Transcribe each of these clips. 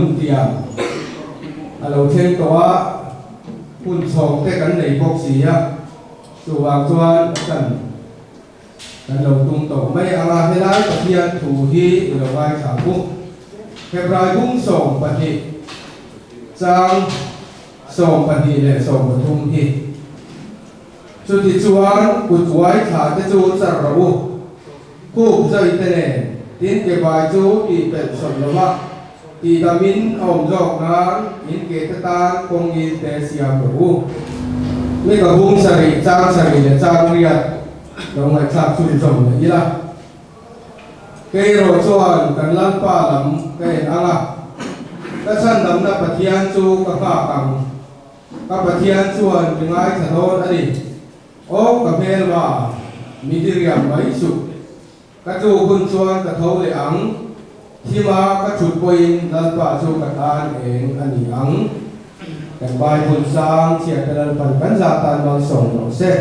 hun tiam a lo thleng tawh a, hun chhawng te kan nei bawk si a, chuvang chuan kan kan lo tum tawh mai ang a, helai Pathian thu hi i lo ngaithla ang u. Hebrai bung 12 chang 12 leh 13 hi. Chutichuan kut uai thla te chu char rawh u. Khup zai te nen tin ke bai chu tih pelh sawt lo va, tihdamin a awm zawk nan in ke te tan kawng ngil te siam rawh u. Mika bung sarih, chang sarih leh chang riat lo ngaihthlak chhunzawm leh ila. Kei erawh chuan kan Lalpa lam ka en ang a, ka chhandamna Pathian chu ka nghak ang. Ka Pathian chuan mi ngaithla dawn a ni. Aw ka hmelma, mi diriam mai suh. Ka tluk hun chuan ka tho leh ang, thima ka thut pawhin Lalpa chu ka tan eng a ni ang. Kan Bible sang chhiate Lalpan kan zah tan malsawm rawh se.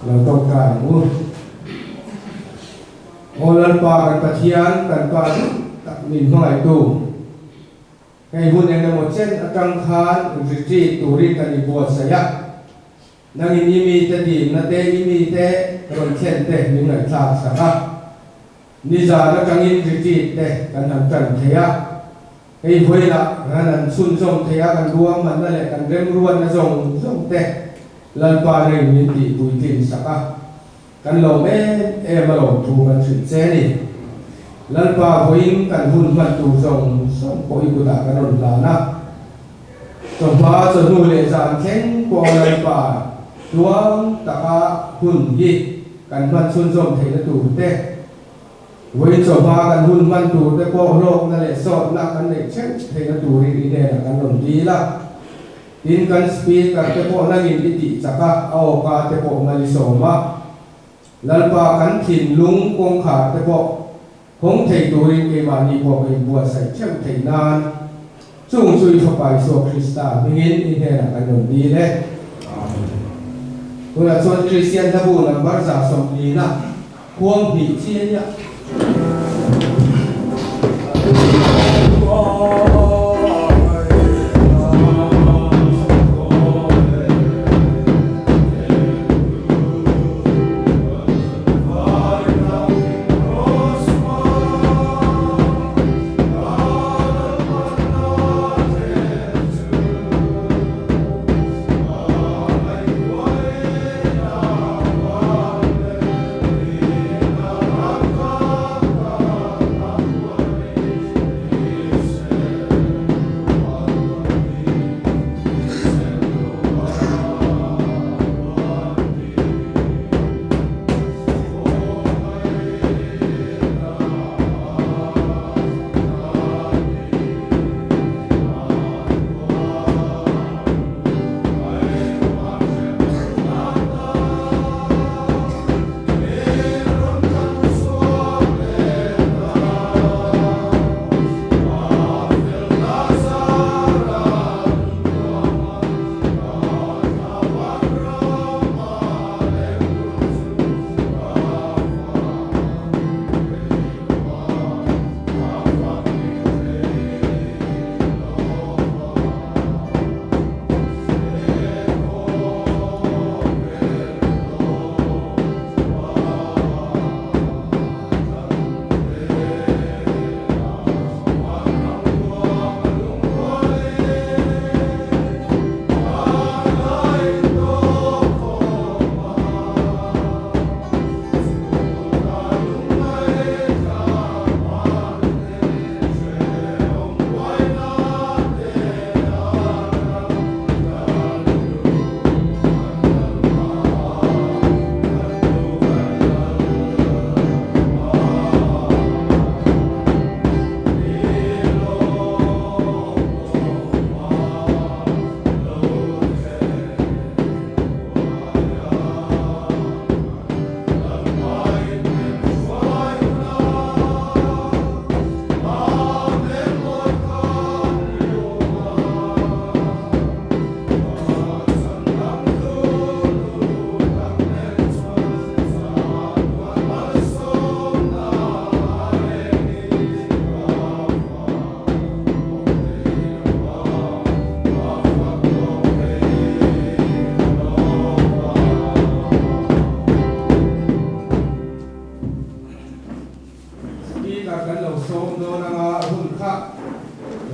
Lo tawngtai ang u. Aw Lalpa kan Pathian, kan Pa duh tak min hmangaihtu. Hei hun eng emaw chen atang khan retreat turin kan inbuatsaih a, nangin i mite dimna te, i mite rawn thlen te min ngaihthlak sak a. Nizan atangin retreat te kan han tan thei a, hei vawilah kan han chhunzawm thei a, kan ruahmanna leh kan remruatna zawng zawng te Lalpa nangin min tihpuitlin sak a. Kan lawm em em a lawmthu kan hrilh che a ni. Lalpa vawiin kan hun hman tur zawng zawng pawh i kutah kan rawn hlan a. Chawhma chawhnu leh zan thleng pawh Lalpa tluang taka hun hi kan hman chhunzawm theihna tur te, vawiin chawhma kan hun hman tur te pawh hlawkna leh sawtna kan neih theuh theihna turin i hnenah kan rawn dil a. Tin, kan speaker te pawh nangin i tih chak a, a awka te pawh mal i sawm a. Lalpa kan thinlung kawngkhar te pawh hawng thei turin keimahni pawh ka inbuatsaih theuh theih nan chung chu i Fapa Isua Krista hmingin i hnenah kan rawn dil e. Amen. Tunah chuan Kristian hlabu number 140 na khuang hnih chi a nia.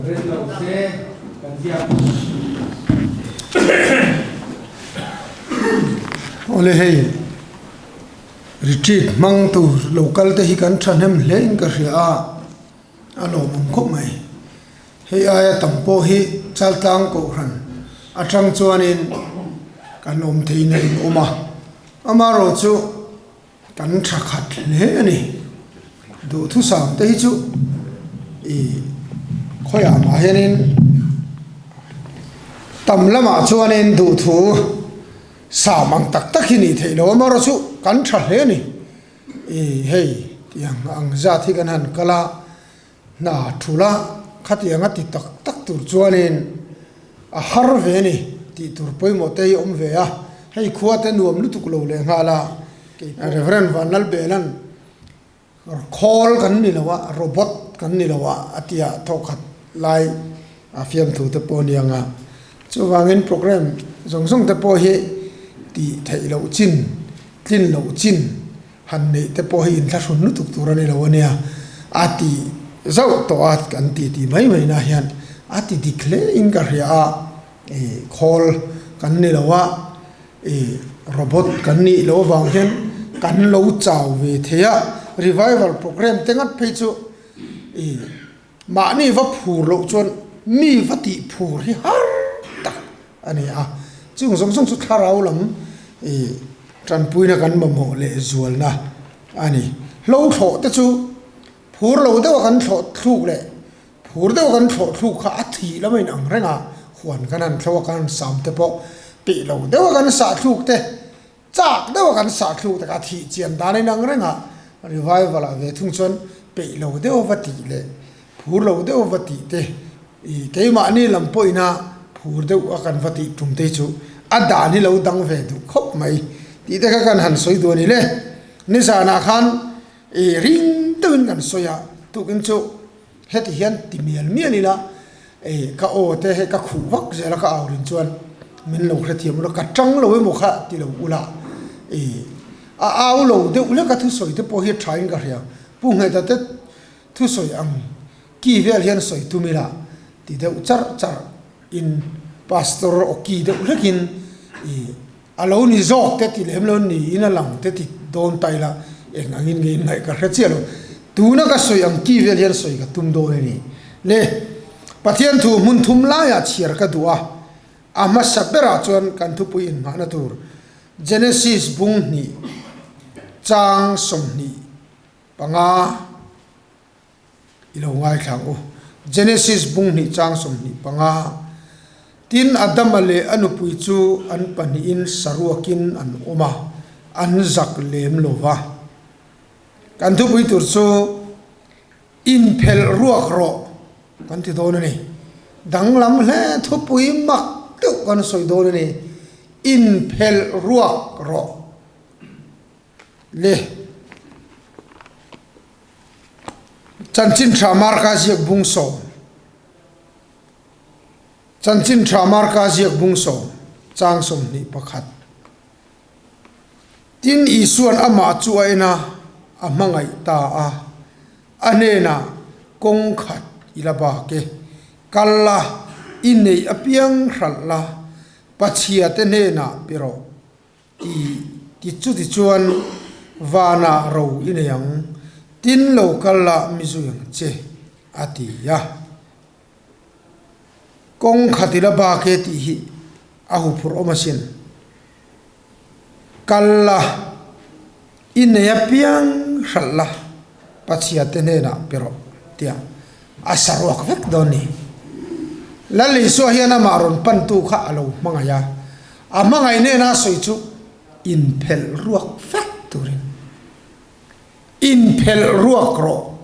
Ren lo se kan ziak. Awle hei retreat hmang tur lo kal te hi kan thahnem hle in ka hria a, a lawmawm khawp mai. Hei aia tam pawh hi Chaltlang Kohhran atang chuanin kan awm theiin a inawm a, amaherawhchu Kan tha khat hle a ni. Duhthusam te hi chu ih khawiah mah hianin tam lamah chuanin duhthu sam ang tak tak hi nih theih lo a, amaherawhchu chu kan tha hle a ni. Ih hei tiang ang zat hi kan han kal a, hna thul a, khatiang a ti tak tak tur chuanin a har ve a ni tih tur pawimawh te hi a awm ve a, hei khua te nuam lutuk lo leh nghal a, Reverend Vanlalbelan khawl kan ni lo a, robot kan ni lo a a ti a, thawkhat lai a fiamthu te pawh a ni ang a, chuvangin programme zawng zawng te pawh hi tih theih loh chin, tlin loh chin. Han neih te pawh hi inthlahrun lutuk tur a ni lo a nia, a ti zauh tawh a, kan ti ti mai mai na hian a ti dik hle in ka hria a, ih khawl kan ni lo a, ih robot kan nih loh avang hian kan lo chau ve thei a, revival programme te ngat phei chu ih mahni va phur loh chuan mi va tih phur hi har tak a ni a, chung zawng zawng chu thlarau lam ih tanpuina kan mamawh leh zualna a ni. Hlo thlawh te chu phur lo deuha kan thlawh thluk leh phur deuha kan thlawh thluk kha a thih lam a inang reng a, huan kan han thlo a kan han sam te pawh peih lo deuha kan sah thluk te chak deuha kan sah thluk te kha a thih chian dan a inang reng a, revival ah ve thung chuan peih lo deuha va tih leh phur lo deuha va tih te Ih, keimahni lam pawhina phur deuh a kan va tih tum te chu a dan hi lo dang ve duh khawp mai tih te kha kan han sawi duh a ni le. Nizanah khan ih ring deuhin kan sawi a, tukin chu heti hian ti mial mial ila ih ka aw te hei ka khuh vak zel a ka au rin chuan min lo hrethiam ula ka tang lo emaw kha ti lo ula ih a au lo deuh hlek a thusawi te pawh hi a thain ka hria. Pu Ngheta te thusawi ang Ki vel hian sawi tum ila ti deuh char char in pastor aw ki deuh hlek in ih a lo ni zawk te ti lem lo ni in a lang te ti dawn ta ila eng ang in nge in ngaih ka hre chiah lo tuna ka sawi ang ki vel hian sawi ka tum dawn a ni le Pathian thu hmun thum laiah chhiar ka duh a a hmasa berah chuan kan thupui inngahna tur Genesis bung hnih chang 25. I lo ngaithla ang u. Genesis bung hnih chang 25, Tin, Adama leh a nupui chu an pahnihin saruakin an awm a, an zak lem lo va. Kan thupui tur chu inphelh ruak rawh kan ti dawn a ni. Danglam hle thupui mak deuh kan sawi dawn a ni, inphelh ruak rawh le. Chanchin tha Marka ziak bung sawm Chanchin tha Marka ziak bung sawm chang 21 Tin Isuan amah chu a en a, a hmangaih ta a, a hnenah kawng khat i la bak e, kal la, i neih apiang hralh la, Pachhia te hnenah pe rawh. Ti ti chuti chuan vanah ro i nei ang, tin lo kal la mi zui ang che, a ti a. Kawng khat i la bak e tih hi a huphurh awm asin. Kal la, i nei apiang hralh la, Pathian te hnenah pe rawh tia a saruak vek dawn ni. Lal Isua hian amah rawn pantu kha a lo hmangaih a, a hmangaih nena a sawi chu inphelh ruak vek turin inphelh ruak rawh,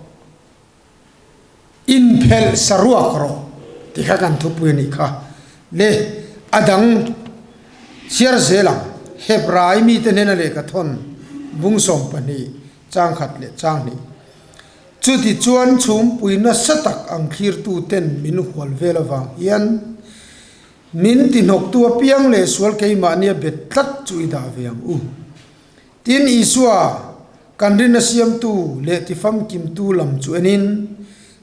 inphelh saruak rawh tih kha kan thupui a nih kha. Le a dang chhiar zel ang, Hebrai mite hnena lehkha thawn bung 12 Chang khat leh chang hnih. Chuti chuan chhungpui nasa tak ang thlirtu ten min hual vel avang hian min ti hnawktu apiang leh sual keimahnia bet tlat chu i dah ve ang u. Tin, Isua, kan rinna siamtu leh tifamkimtu lam chu enin,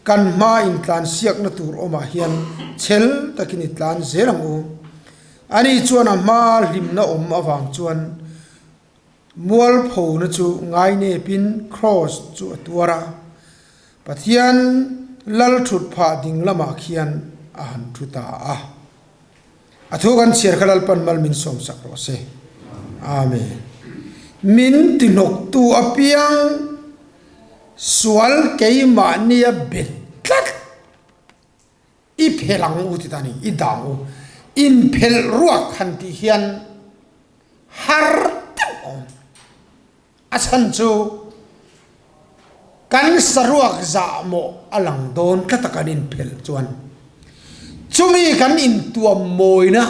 Kan hma intlansiakna tur awmah hian chhel takin i tlan zel ang u. Ani chuan a hma hlimna awm avang chuan mualphona chu ngainepin kraws chu a tuar a, Pathian lal thut phah ding lamah khian a han thu ta a. A thu kan chhiar kha Lalpan mal min sawmsak rawh se. Amen. Min tihnawktu apiang sual keimahnia bet tlat i phelh ang u ti ta ni, i dah ang u. Inphelh ruak han tih hian har deuh a awm. A chhan chu kan saruak zahmawh a lang dawn tlat a kan inphelh chuan chumi kan intuam mawina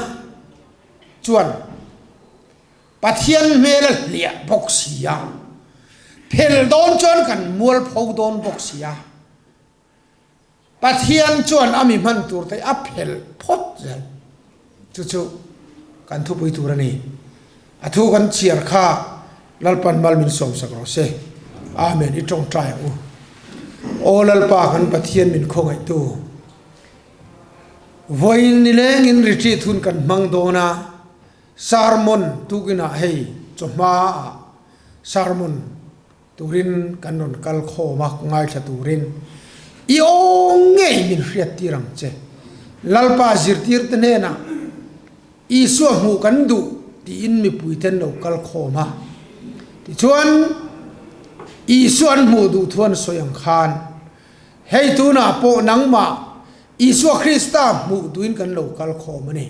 chuan Pathian hmel a hliah bawk si a, phelh dawn chuan kan mualpho dawn bawk si a. Pathian chuan a mi hman tur te a phelh phawt zel. Chu chu kan thupui tur a ni. A thu kan chhiar kha Lalpan mal min sawmsak rawh se. Amen. I tawngtai ang u. Aw Lalpa kan Pathian min khawngaihtu. Vawiin nilengin retreat hun kan hmang dawn a, sermon tukinah hei chawhma ah sermon Turin kan rawn kal khawm a, ngaithla turin i aw ngei min hriattir ang che. Lalpa zirtirte hnenah Isua hmuh kan duh tiin mipuite an lo kal khawm a. Tichuan, Isua an hmuh duh thu an sawi ang khan, Hei tunah pawh nangmah Isua Krista hmuh duhin kan lo kal khawm a ni.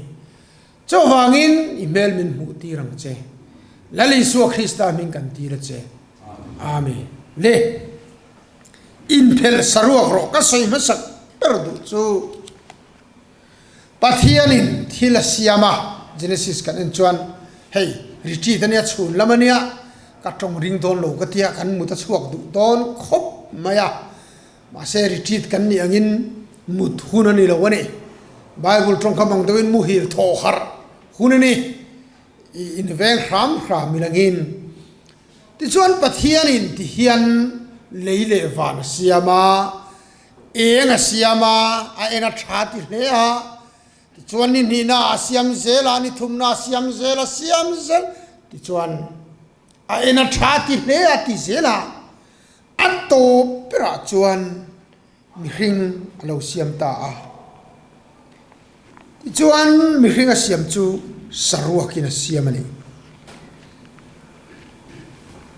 Chuvangin i hmel min hmuh tir ang che. Lal Isua Krista hming kan tir a che. Amen. Le inphelh saruak rawh ka sawi hmasak ber duh chu Pathianin thil a siam a, Genesis kan en chuan hei retreat ania chhun lam ania ka tawng ring dawn lo ka tia kan mut a chhuak duh dawn khawp mai a. Mahse retreat kan nih angin mut hun a ni lo a ni. Bible tawngkam ang deuhin muhil thawh harh hun a ni. I inveng hram hram i langin. Tichuan Pathianin ti hian lei leh van a siam a, eng a siam a, a en a tha ti hle a. Tichuan ni hnihna a siam zel a, ni thumna a siam zel a, siam zel. Tichuan a en a tha ti hle a ti zel a. A tawp berah chuan mihring a lo siam ta a. Tichuan mihring a siam chu saruakin a siam a ni.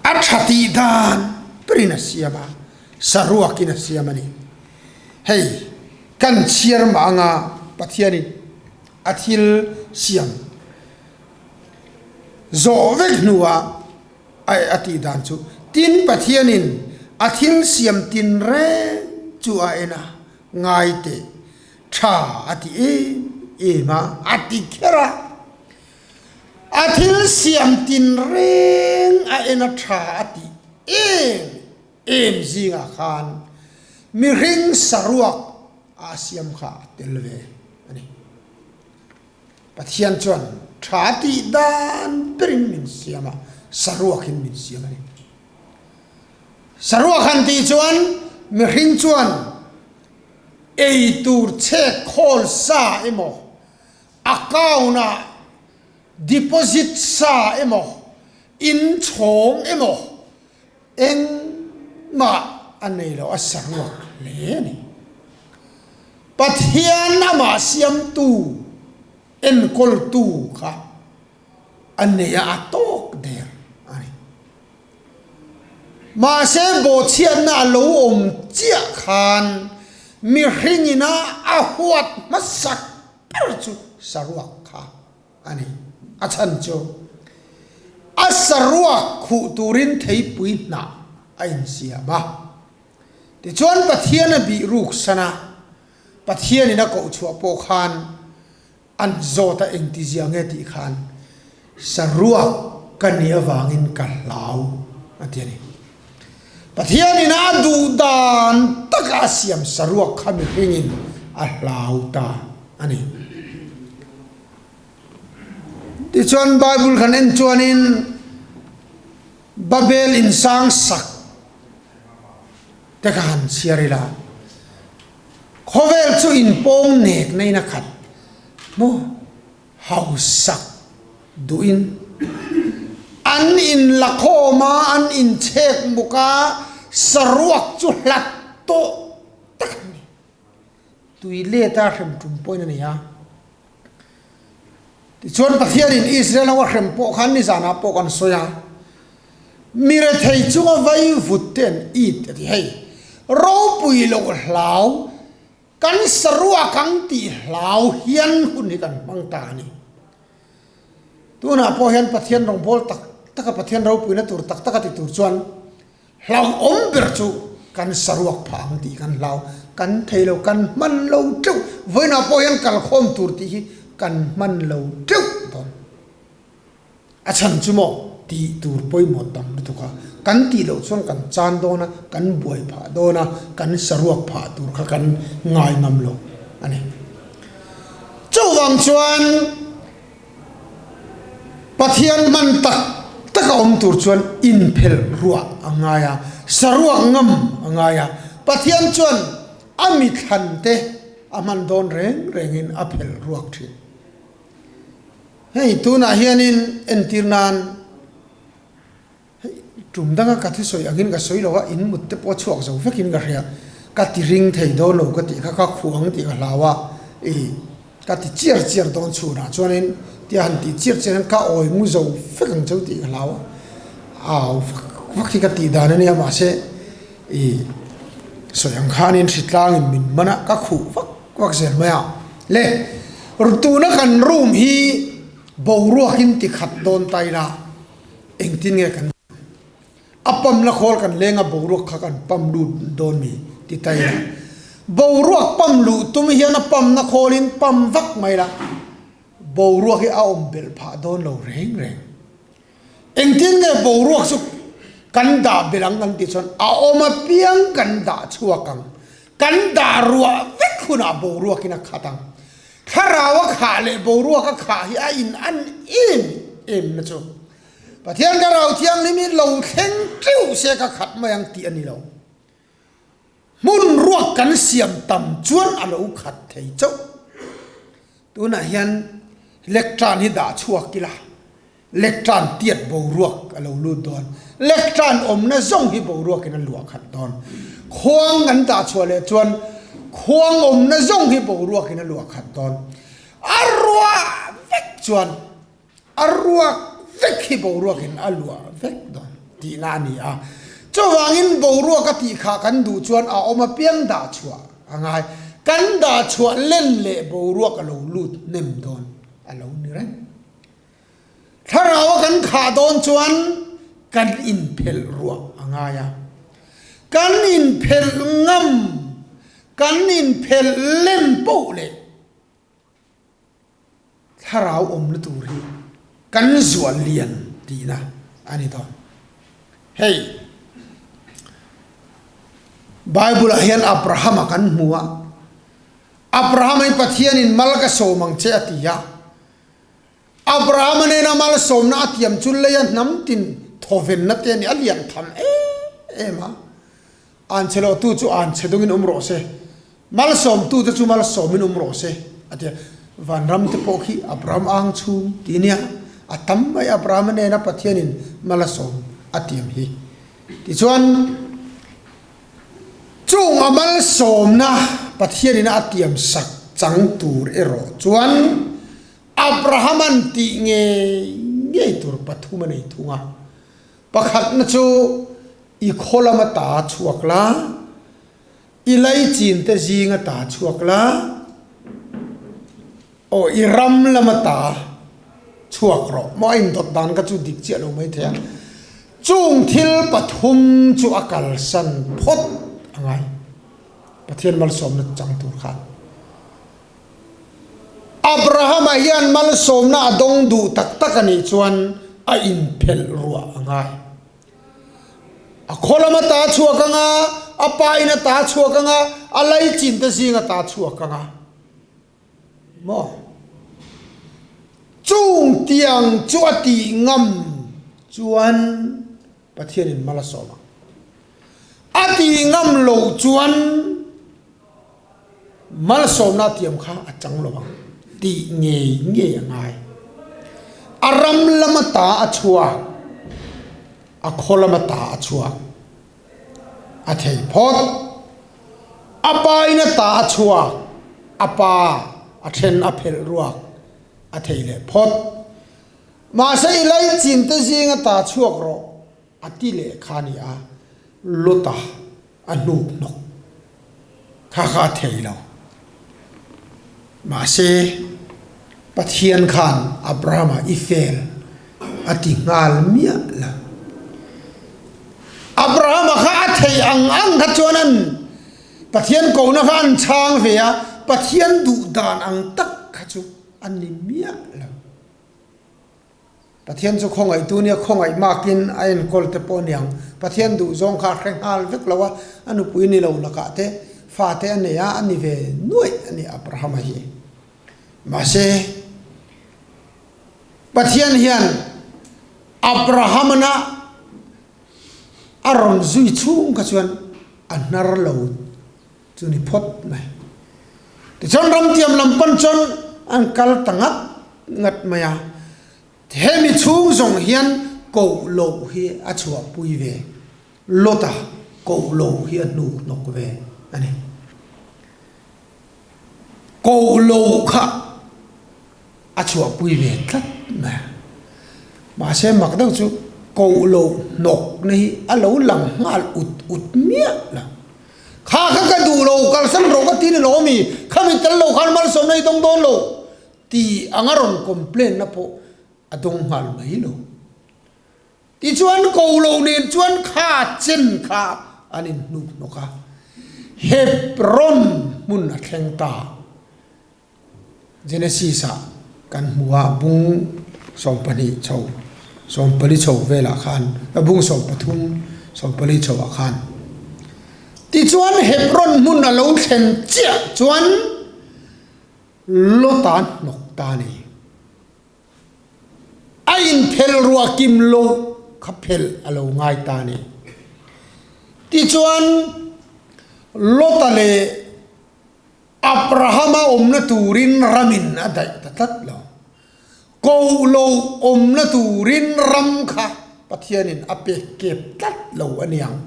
A tha tih dan berin a siam a, saruakin a siam a ni. Hei kan chhiar mah anga Pathianin a thil siam zawh vek hnuah A tih dan chu, Tin, Pathianin a thil siam tin reng chu a en a, ngai teh, tha a ti em em a, a ti kher a. A thil siam tin reng a en a tha a tih em em zingah khan mihring saruak a siam kha a tel ve a ni. Pathian chuan tha tih dan berin min siam a, saruakin min siam a ni. Saruak han tih chuan mihring chuan ei tur chhek khawl sa emaw, account-ah deposit sa emaw, in chhawng emaw Engmah a nei lo, a saruak hle a ni. Pathian amah siamtu, enkawltu kha a nei a, a tawk der a ni. Mahse bawhchhiatna a lo awm chiah khan mihringina a huat hmasak ber chu saruak kha a ni. A chhan chu a saruak khuh turin theipui hnah a insiam a. Tichuan Pathian a bih ruk san a, Pathianin a koh chhuah pawh khan an zawt a engtizia nge tih khan saruak ka nih avangin ka hlau a ti a ni. Pathianin a duh dan taka a siam saruak kha mihringin a hlau ta a ni. Tichuan Bible kan en chuanin Babel insang sak te kha han chhiar ila. Khawvel chu inpawng nek na in a khat maw? Hausak duhin an inlakhawm a, an inchhek muk a, saruak chu hlat tawh tak a ni. Tui let a hrem tum pawhin a ni a. Tichuan Pathianin Israel ho a hrem pawh khan nizanah pawh kan sawi a, Mi rethei chunga vai vut te an it a ti. Hei, ropui loh hlau, kan saruak ang tih hlau hian hun hi kan hmang ta a ni. Tunah pawh hian Pathian rawngbâwl tak taka Pathian ropuina tur tak taka ti tur chuan hlauhawm ber chu kan saruak phah ang tih kan hlau, kan thei lo, kan hman lo teuh. Vawiinah pawh hian kalkhawm tur tih hi kan hman lo teuh dawn. A chhan chu maw tih tur pawimawh tam lutuk a, kan tih loh chuan kan chan dawn a, kan buai phah dawn a, kan saruak phah tur kha kan ngai ngam lo a ni. Chuvang chuan Pathian hman tak tak a awm tur chuan inphelh ruah a ngai a, saruak ngam a ngai a. Pathian chuan a mithlan te a hman dawn reng rengin a phelh ruak thin. Hei tunah hianin entir nan hei tum danga ka thusawi angin ka sawi lo a, in mut te pawh a chhuak zo vekin ka hria, ka ti ring thei dawn lo ka tih kha ka khuang tih ka hlau a, ih ka ti chiar chiar dawn chhunah chuanin tia han tih chiar chiar hian ka awi mu zo vek ang cheu tih ka hlau a, au vak vak hi ka tih dan a nia mahse ih sawi ang khanin hritlangin min man a ka khuh vak. Vak zel mai a le, tuna kan room hi boruakin ti khat dawn ta ila engtin nge kan a pump na khawl kan leng a boruak kha kan pump lut dawn mi ti ta ila boruak pump luh tum hian a pump na khawlin pump vak mai la boruak hi a awm belh phah dawn lo reng reng. Engtin nge boruak chu kan dah belh ang kan tih chuan a awm apiang kan dah chhuak ang. Kan dah ruah vek hunah boruakin a khat ang. Thlarau a khah leh boruak a khah hi a in an em em na chu. Pathian Thlarau Thianghlim hi lo thleng teuh se ka khat mai ang tih a ni lo. Hmun ruak kan siam tam chuan a lo khat thei chauh. Tunah hian lectern hi dah chhuak ila, lectern tiat boruak a lo lut dawn. Lectern awmna zawng hi boruakin a luah khat dawn. Khuang kan dah chhuah leh chuan khuang awmna zawng hi boruakin a luah khat dawn. A ruah vek chuan a ruak vek hi boruakin a luah vek dawn tihna a ni a. Chuvangin boruak a tih khah kan duh chuan a awm apiang dah chhuah a ngai. Kan dah chhuah len leh boruak a lo lut hnem dawn a lo ni reng. Thlarau a kan khah dawn chuan kan inphelh ruah a ngai a. Kan inphelh ngam, kan inphelh len poh leh Thlarau awmna tur hi kan zual lian tihna a ni dawn. Hei, Bible-ah hian Abrahama kan hmu a, Abrahama hi Pathianin mal ka sawm ang che a ti a. Abrahama nena malsawmna a tiam chu leia hnam tin thawvenna te a ni, a lian tham em em a. Anchhe lohtu chu anchhe dungin awm rawh se, malsawmtute chu malsawmin awm rawh se, a ti a. Vanram te pawh khi Abraham ang chhung ti nia, a tam mai Abrahama nena Pathianin mal a sawm a tiam hi. Tichuan, chung a malsawmna Pathianin a tiam sak chang tur erawh chuan Abrahama'n tih ngei ngei tur pathum a nei thung a. Pakhatna chu i khaw lama ta chhuak la, i laichin te zinga ta chhuak la, aw i ram lama ta chhuak rawh. Maw a indawt dan kha chu dik chiah lo mai thei a. Chung thil pathum chu a kalsan phawt a ngai. Pathian malsawmna chang tur khan. Abrahama hian malsawmna a dawng duh tak tak a nih chuan a inphelh ruah a ngai. A khaw lama ta chhuak anga, a pa in a ta chhuak anga, a laichin te zing a ta chhuak anga. Maw? Chung tiang chu a tih ngam chuan Pathianin mal a sawm ang. A tih ngam lo chuan. Malsawmna tiam kha a chang lo ang tih ngei ngei a ngai. A ram lama ta a chhuak, a khaw lama ta a chhuak a thei phawt. A pa in a ta a chhuak, a pa a then a phelh ruak a thei leh phawt. Mahse i laichin te zinga ta chhuak rawh a ti leh kha a ni a, Lota a hnuk hnawk kha kha a thei lo. Mahse, Pathian khan Abrahama i fel a ti nghal miah lo. Abrahama kha a theih ang ang kha chuan an Pathian kohna kha an chhang ve a, Pathian duh dan ang tak kha chu a ni miah lo. Pathian chu khawngaihtu nia khawngaih makin a enkawl te pawh aniang. Pathian duh zawng kha a hre nghal vek lo a, a nupui ni lo lakah te fa te a nei a, a ni ve nuaih a ni Abrahama hi. Mahse, Pathian hian Abrahamana a rawn zui chhung kha chuan a hnar lo chu ni phawt mai. Tichuan ramtiam lam pan chuan an kal ta ngat ngat mai a, hemi chhung zawng hian koh loh hi a chhuahpui ve, Lota koh loh hi a hnuk hnawk ve a ni. Koh loh kha a chhuahpui ve tlat mai a. Mahse mak deuh chu koh loh hnawkna hi a lo lang nghal ut ut miah lo. Kha kha ka duh lo, kalsan rawh ka ti ni lo ami, khami tel lo khan malsawmna i dawng dawn lo tih anga rawn complain na pawh a dawng nghal mai lo. Tichuan ko lo nen chuan kha chen kha an inhnuk hnawk a, Hebron hmun a thleng ta. Genesis ah kan hmu a, bung 12 chho, 14 chho velah khan, bung 13, 14 chho ah khan. Tichuan Hebron hmun a lo thlen chiah chuan Lota hnawk ta a ni. A inphel ruah kim lo kha phel a lo ngai ta a ni. Tichuan Lota leh Abrahama awmna turin ramin a daih ta tlat lo. Koh lo awmna turin ram kha Pathianin a pek kep tlat lo a niang.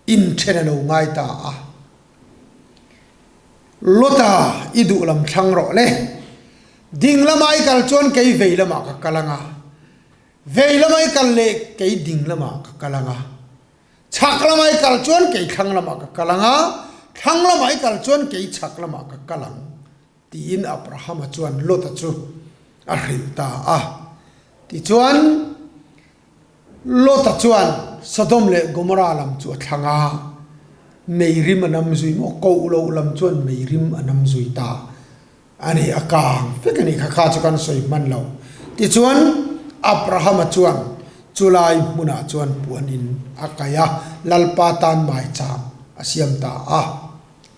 Inthen a lo ngai ta a. Lota i duh lam thlang rawh le. Ding lama i kal chuan kei vei lamah ka kal ang a. Vei lama i kal leh kei ding lamah ka kal ang a. Chhak lama i kal chuan kei thlang lamah ka kal ang a, thlang lama i kal chuan kei chhak lamah ka kal ang, tiin Abrahama chuan Lota chu a hrilh ta a. Tichuan, Lota chuan Sodom leh Gomorra lam chu a thlang a, meirim a nam zui maw? Koh loh lam chuan meirim a nam zui ta. A ni, a kang vek a ni kha, kha chu kan sawi hman lo. Tichuan, Abrahama chuan chulai hmunah chuan puan in a kaih a, Lalpa tan maicham a siam ta a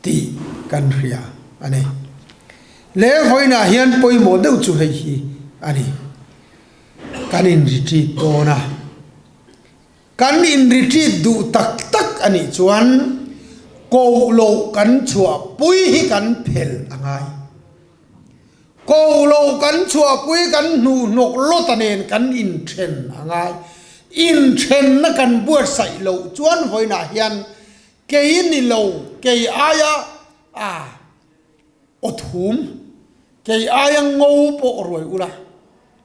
tih kan hria a ni. Le vawiinah hian pawimawh deuh chu hei hi a ni, kan in retreat dawn a. Kan in retreat duh tak tak a nih chuan koh loh kan chhuahpui hi kan phel a ngai. Koh loh kan chhuahpui kan hnuhnawk lawta nen kan inthen a ngai. Inthenna kan buatsaih loh chuan vawiinah hian kei ni lo, kei aia a aw thum, kei aia ngo pawh ruai ula.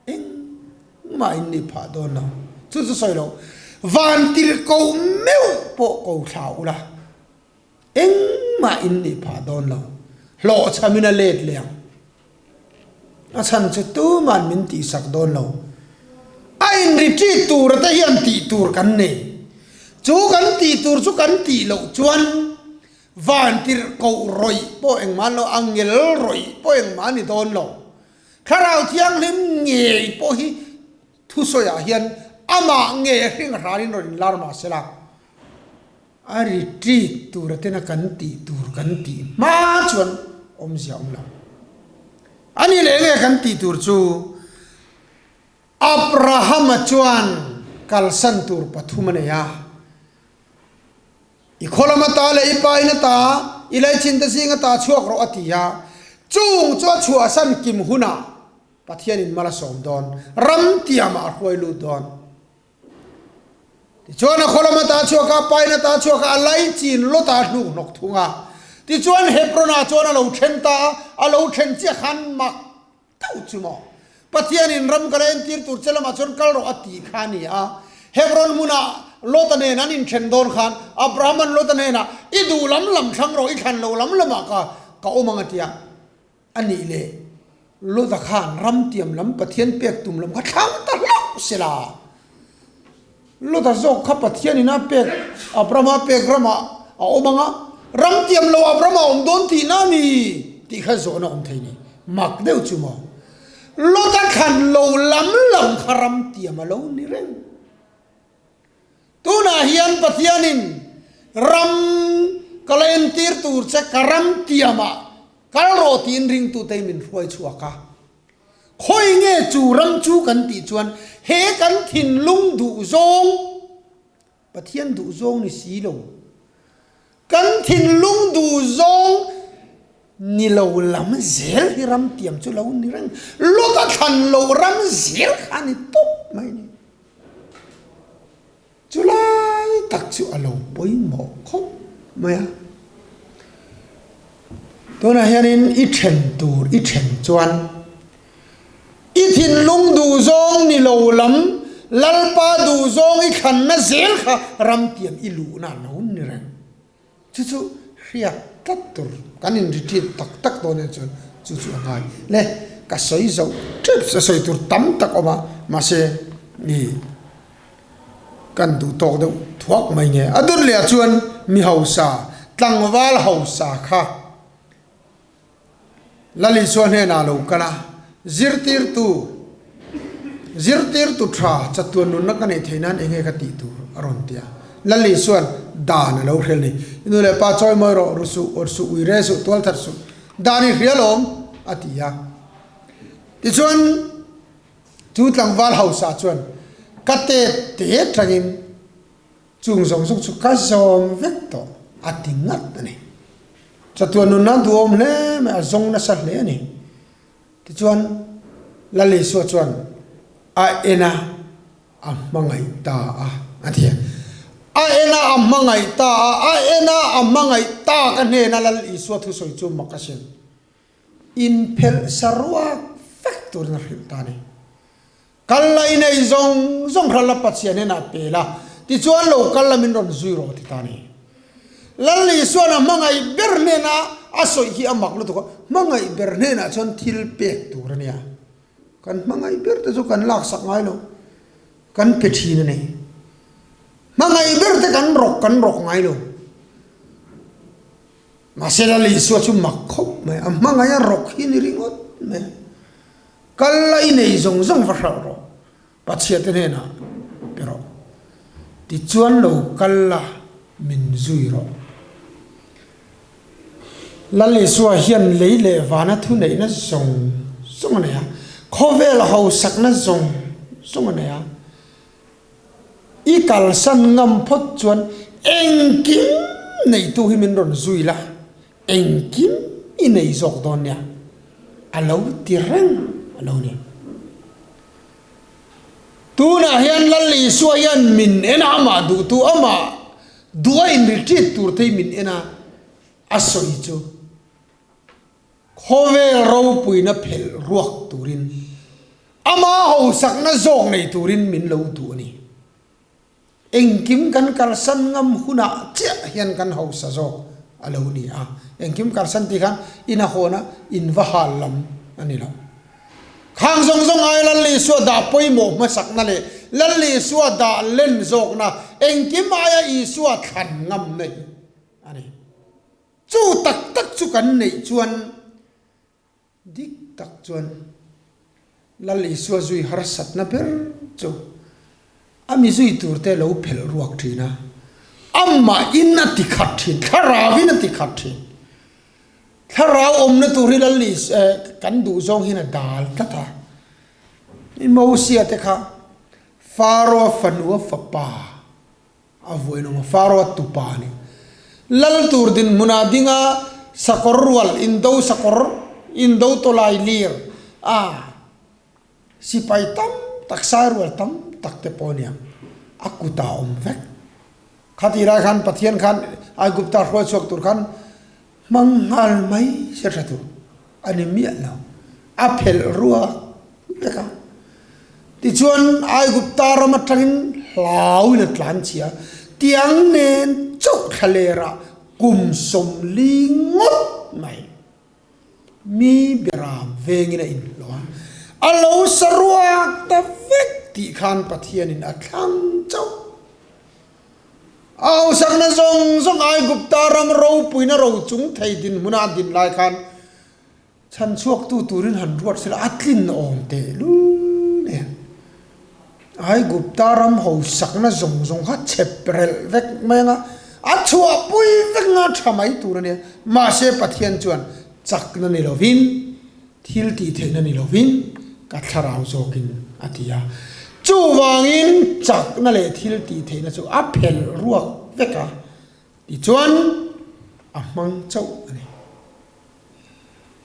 Engmah in nih phah dawn lo. Chu chu sawi lo. Van tir ko meuh pawh ko thla ula. Engmah in nih phah dawn lo. Hlawhchham in a let leh ang. A chhan chu tuman min tihsak dawn lo. A in retreat tur te hian tih tur kan nei. Chu kan tih tur chu kan tih loh chuan vantirhkoh rawih pawh engmah an lo, angel rawih pawh engmah a ni dawn lo. Thlarau Thianghlim ngei pawh hi thusawiah hian amah nge hring hranin rawn inlar mah se la, a retreat tura tena kan tih tur kan tih hma chuan awmzia a awm lo. A ni leh nge kan tih tur chu Abrahama chuan kalsan tur pathum a nei a. I khaw lam ata leh i pa in ata, I laichin te zinga ta chhuak rawh a ti a. Chung chu a chhuahsan kim hunah Pathianin mal a sawm dawn, ram tiamah a hruai lut dawn. Tichuan a khaw lama ta chhuak a, pain a ta chhuak a, a laichin Lota a hnuk hnawk thung a. Tichuan Hebron-ah chuan a lo then ta a, a lo then chiah khan mak deuh chu maw? Pathianin ram ka la entir tur che lamah chuan kal rawh a ti kha a ni a. Hebron hmunah Lota nen an inthen dawn khan Abraham-a'n Lota hnenah, I duh lam lam thlang rawh, i thlan lo lam lamah ka ka awm ang a ti a. A nih leh, Lota khan ram tiam lam Pathian pek tum lam kha thlang ta hlauh se la. Lota zawk kha Pathianin a pek, Abrahama pek ramah a awm ang a, ram tiam lo Abrahama a awm dawn tihna a ni tih kha zawhna awm thei ni. Mak deuh chu maw? Lota thlan lo lam lam kha ram tiam a lo ni reng. Tunah hian Pathianin ram ka la entir tur che ka ram tiamah kal rawh tiin ringtute min hruai chhuak a. Khawi nge chu ram chu kan tih chuan he kan thinlung duhzawng, Pathian duhzawng ni si lo, kan thinlung duhzawng ni lo lam zel hi ram tiam chu lo ni reng. Lawta thlan lo ram zel kha a ni tawp mai ni. Chu lai tak chu a lo pawimawh khawp mai a. Tunah hianin i then tur i then chuan i thinlung duhzawng ni lo lam Lalpa duhzawng i thlanna zel kha ramtiam i luhna a lo ni reng. Chu chu hriat tlat tur kan in retreat tak tak dawn en chuan chu chu a ngai le ka sawi zo tep a sawi tur tam tak awm a mahse mi kan duh tawk deuh thuak mai nge a dawt leh ah chuan mi hausa tlangval hausa kha Lalisua hnenah a lo kal a, Zirtirtu, zirtirtu tha chatuan nunna ka neih theih nan enge ka tih tur? a rawn ti a. Lalisuan dan a lo hrel ni. I nu leh pa chawi mawi rawh, ru suh, awrh suh, ui re suh, tual that suh, dan i hria lawm, a ti a. Tichuan, chu tlangval hausa chuan, Ka tet te atangin Chung zawng zawng chu ka zawm vek tawh a ti ngat a ni. Chatuan nun nan duhawm hle mai, a zawng nasa hle a ni. Tichuan Lal Isua chuan a en a, a hmangaih ta a, a ti a. A en a, a hmangaih ta a, a en a, a hmangaih ta ka hnena Lal Isua thusawi chu mak a sin. Inphelh saruak vek turin a hrilh ta a ni. Kal la i nei zawng zawng hral la Pathian hnenah pe la, tichuan lo kal la min rawn zui rawh ti ta a ni. Lal Isuan a hmangaih ber hnena a sawi hi a mak lutuk a, hmangaih ber hnenah chuan thil pek tur a nia. Kan hmangaih ber te chu kan laksak ngai lo, kan pe thin a ni. Hmangaih ber te kan rawk kan rawk ngai lo. Mahse Lal Isua chu mak khawp mai, a hmangaih a rawk hi ni ringawt mai. Kal la i nei zawng zawng va hralh rawh, Pathiate hnenah pe rawh. Tichuan lo kal la min zui rawh. Lal Isua hian lei leh vana thuneihna zawng zawng a nei a, khawvel hausakna zawng zawng a nei a. I kalsan ngam phawt chuan engkim neitu hi min rawn zui la, Engkim i nei zawk dawn nia, a lo ti reng a lo ni. Tunah hian Lal Isua hian min en a, amah duhtu, amah duha in retreat tur te hi min en a, a sawi chu khawvel ropuina phelh ruak turin, amah hausakna zawk nei turin min lo duh a ni. Engkim kan kalsan ngam hunah chiah hian kan hausa zawk a lo ni a. Engkim kalsan tih khan in a hawn a, in va hal lam a ni lo. Khang zawng zawng ai Lal Isua dah pawimawh hmasakna leh Lal Isua dah len zawkna, engkim aia Isua thlan ngamna hi a ni. Chu tak tak chu kan neih chuan Dik tak chuan Lal Isua zui harsatna ber chu a mi zui turte lo phelh ruak thin a, amah in a ti khat thin, thlarau in a ti khat thin. Thlarau awmna tur hi Lal Isua kan duh zawng hian a dal tlat a. I Mosia te kha Pharaoh-a fanua fapa A vuain awm a, Pharaoh-a tupa a ni. Lal tur dinhmunah dinga sakawr rual indo sakawr indo tawlai lir a sipai tam tak sai rual tam tak te pawh aniang a kutah a awm vek. Khatih lai khan Pathian khan Aigupta hruai chhuak tur khan hmang nghal mai se tha tur a ni miah lo, a phelh ruak vek a. Tichuan Aigupta ram atangin hlauin a tlan chhia, tiang nen chauh thlalerah kum 40 ngawt mai. Mi beram vengin a inhlawh a, a lo sa ruak ta vek tih khan Pathianin a thlang chauh. A hausakna zawng zawng Aigupta ram ropuina ro chung thei dinhmuna a din lai khan chhanchhuaktu turin han ruat sela a tlin awm tehlul nen. Aigupta ram hausakna zawng zawng kha chep relh vek mai anga a chhuahpui vek nga tha mai tur a nia. Mahse Pathian chuan chakna ni lovin, thil tih theihna ni lovin ka thlarau zawkin a ti a. Chuvangin chakna leh thil tih theihna chu a phelh ruak vek a, tichuan a hmang chauh a ni.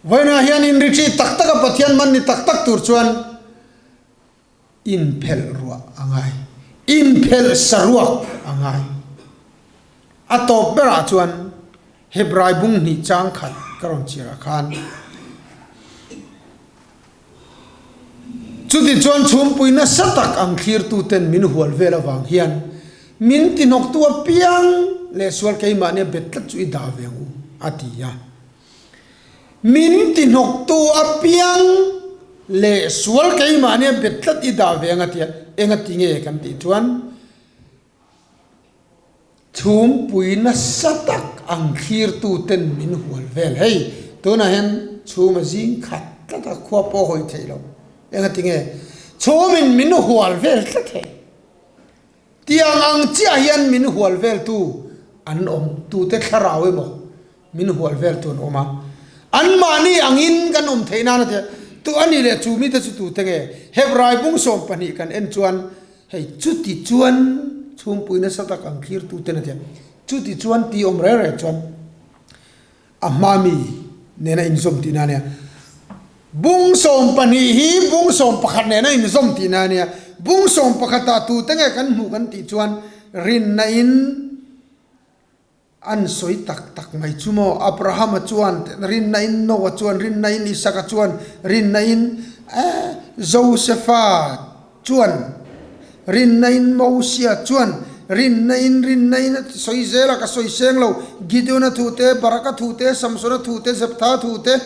Vawiinah hian inriṭi tak taka Pathian hman ni tak tak tur chuan Inphelh ruah a ngai. Inphelh saruak a ngai. A tawp berah chuan Hebrai bung hnih chang khat ka rawn chhiar ah khan chuti chuan chhumpui nasa tak ang thlirtuten min hual vel avang hian min tihnawktu apiang leh sual keimahnia bet tlat chu i dah ve ang u a ti a. Min tihnawktu apiang leh sual keimahnia bet tlat i dah ve ang a tia, eng a ti nge kan tih chuan chhumpui nasa tak ang thlirtu ten min hual vel. Hei tunah hian chhum a zing khat tlat a, khua pawh hawi theih lo. Eng a ti nge chhumin min hual vel tlat hei. Tiang ang chiah hian min hual veltu an awm, tute thlarau emaw min hual veltu an awm a, anmahni angin kan awm theih nan a ti a, tu a nih leh chu mite chu tute nge? Hebrai bung 12 kan en chuan hei chuti chuan chhungpui nasa tak ang thlirtuten a ti a, chuti chuan ti awm reng reng chuan A hma mi nena inzawm tihna a nia. Bung 12 hi bung 11 nena inzawm tihna a nia. Bung 11 ah tute nge kan hmuh kan tih chuan rinna in an sawi tak tak mai chu maw. Abrahama chuan rinna in Noah chuan rinna in Isaka chuan rinna in Josefa chuan rinna in Mosia chuan rinna in rinna in a sawi zel a ka sawi seng lo Gideon-a thu te Baraka thu te Samson-a thu te Jephtha thu te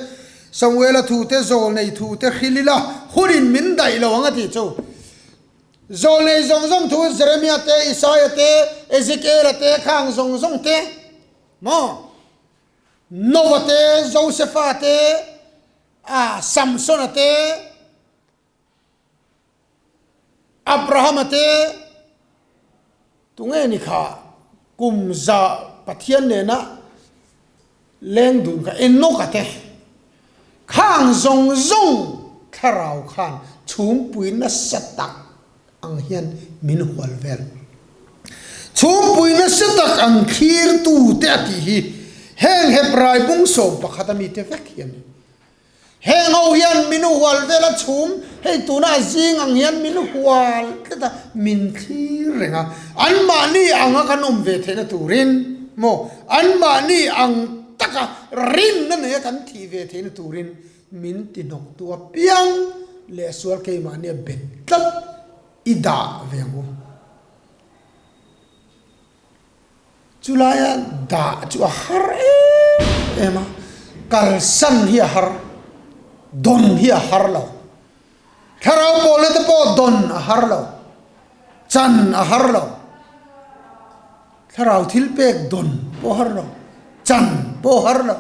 Samuel-a thu te Zawlnei thu te hrilh ila hunin min daih lo ang a tih chu Zawlnei zawng zawng thu Jeremia te Isaia te Ezekiel-a te khang zawng zawng te maw Noah te Josepha te ah Samson-a te Abrahama te tunge ni kha kum za Pathian nena leng dun kha Enoka te khang zawng zawng thlarau khan chhungpui nasa tak ang hian min hual vel. Chhungpui nasa tak ang thlirtu te a tih hi heng Hebrai bung 11 a mite vek hi a ni. Heng ho hian min hual vel a chhum, hei tuna a zing ang hian min hual tlat a, min thlir reng a. Anmahni anga kan awm ve theihna turin maw, anmahni ang taka rinna neia kan thih ve theihna turin min tihnawktu apiang leh sual keimahnia bet tlat i dah ve ang u. Chulaia dah chu a har em em a, kalsan hi a har, dawn hi a har lo. Thlarau pawlna te pawh dawn a har lo, chan a har lo. Thlarau thil pek dawn pawh a har lo, chan pawh a har lo.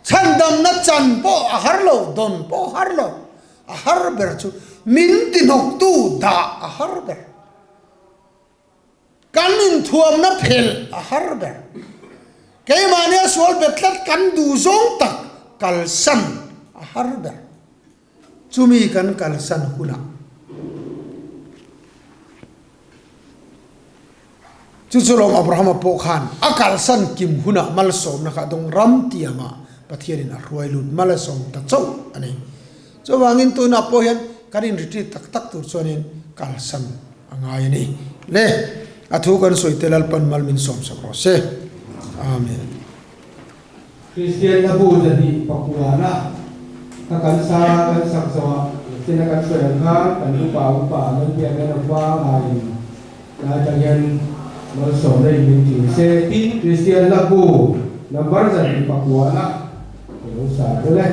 Chhandamna chan pawh a har lo, dawn pawh a har lo. A har ber chu min tihnawktu dah a har ber. Kan inthuamna phelh a har ber. Keimahnia sual bet tlat kan duh zawng tak kalsan a har ber. Chumi kan kalsan hunah. Chu chu lawm Abrahama pawh khan a kalsan kim hunah malsawmna kha a dawng ram tiamah Pathianin a hruai lut mal a sawm ta chauh a ni. Chuvangin tunah pawh hian kan in retreat tak tak tur chuanin kalsan a ngai a ni. Le, a thu kan sawi te Lalpan mal min sawm sak rawh se. Amen. Kristian na bu zahnih pakuana kha kan sa kan sak zawhah chena kan sawi ang khan kan upa upa an biak hian a vangaiin Lai atang hian malsawmna in min ṭin se. Tin, Kristian hla bu number 209 ka lo sa tel e.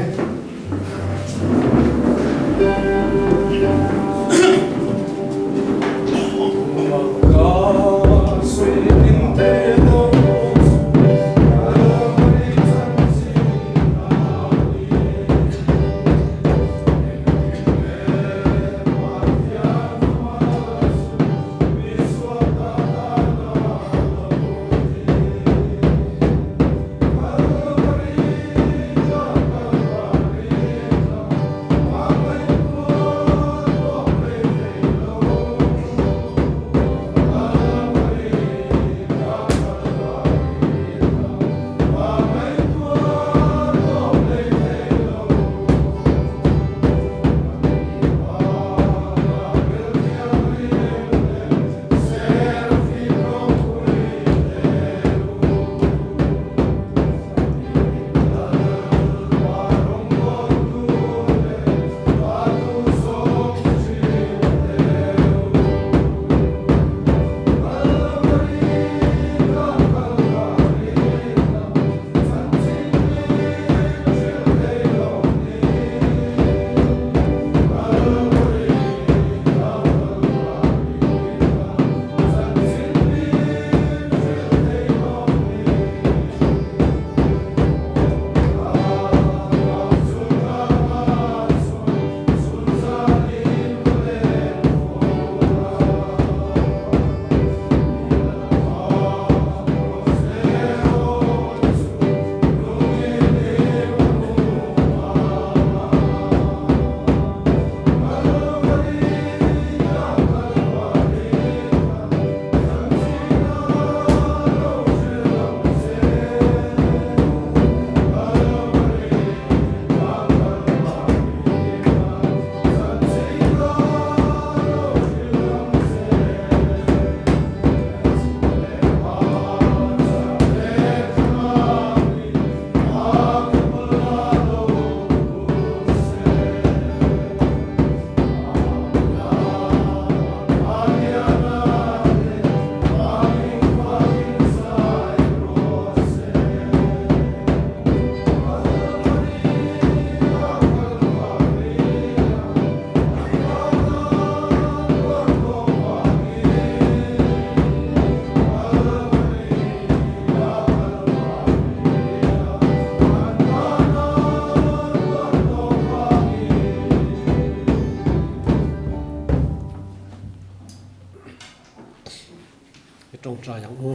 I tawngtai ang u.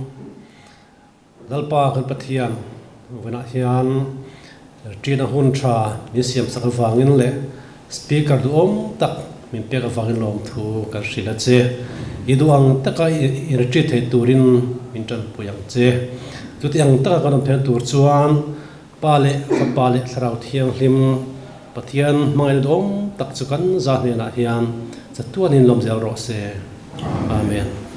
Lalpa kan Pathian vawiinah hian ṭin a hun ṭha min siam sak avangin leh Speaker duhawm tak min pek avangin lawmthu kan hrilh a che. I duh ang taka i retreat thei turin min ṭanpui ang che. Chuti ang taka kan awm theihna tur chuan Pa leh Fapa leh Thlarau Thianghlim Pathian hmangaihna duhawm tak chu kan za hnenah hian chatuanin lawm zel rawh se. Amen.